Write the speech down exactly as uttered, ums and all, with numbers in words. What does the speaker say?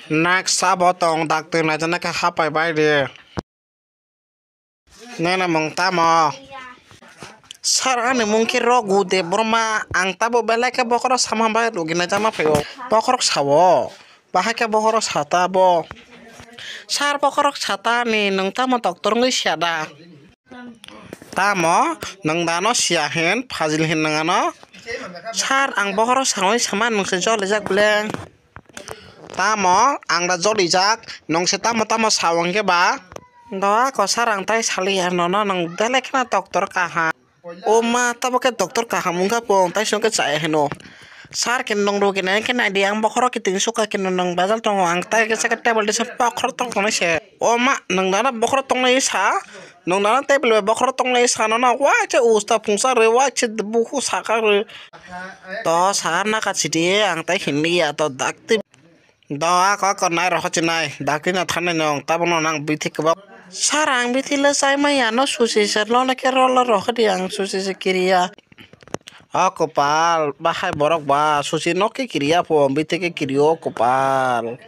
Nak sabo tong, dakti naijana khe hapai bai de. Nini mung tamo? Sir, ani mung khe Raghu Debbarma. Ang tabo belai khe bokhorok sama bai rugi naijama phaio. Bokhorok sao. Bahai khe bokhorok sa ta bo. Sir, bokhorok sa ta ni, nwng tamo doctor wngwi siya da? Tamo, nwng dano siya hin, fajil hin nwng ano? Sir, ang bokhorok sawi sama nwng se jolijak beleng. Tamo, ang da jolijak, nwng se tamo tamo sao hwnkhe ba? Doa ko sir, ang tai saliya nono, nwng belai kheno doctor kaham. O ma, tabo khe doctor kaham wngkha po, tai songkhe chaya hino. Sir khe nwng rugi nai khe naidi, ang bokhorok kiting sukha khe nwng bazar tongo, ang tai khe sakhe table tisa bokhorok tongthoknai se. O ma, nwng dano bokhorok tongnai sa? Nwng dano table bai bokhorok tongnai sa nono, waisa usta phungsa rwi, waisa bukhuk saka rwi. To sir naka chidi, ang tai hinliya to dakti. Do ako ako nai rohor chinai, dakti no thanai nwng, tabono nang bithi kwbang. Sir, ang bithi le chai maya, no susi se lona khe rola rohor di, ang susi se kiriya. O kopal, bahai borok ba, susi no khe kiriya pho, bithi khe kirio kopal.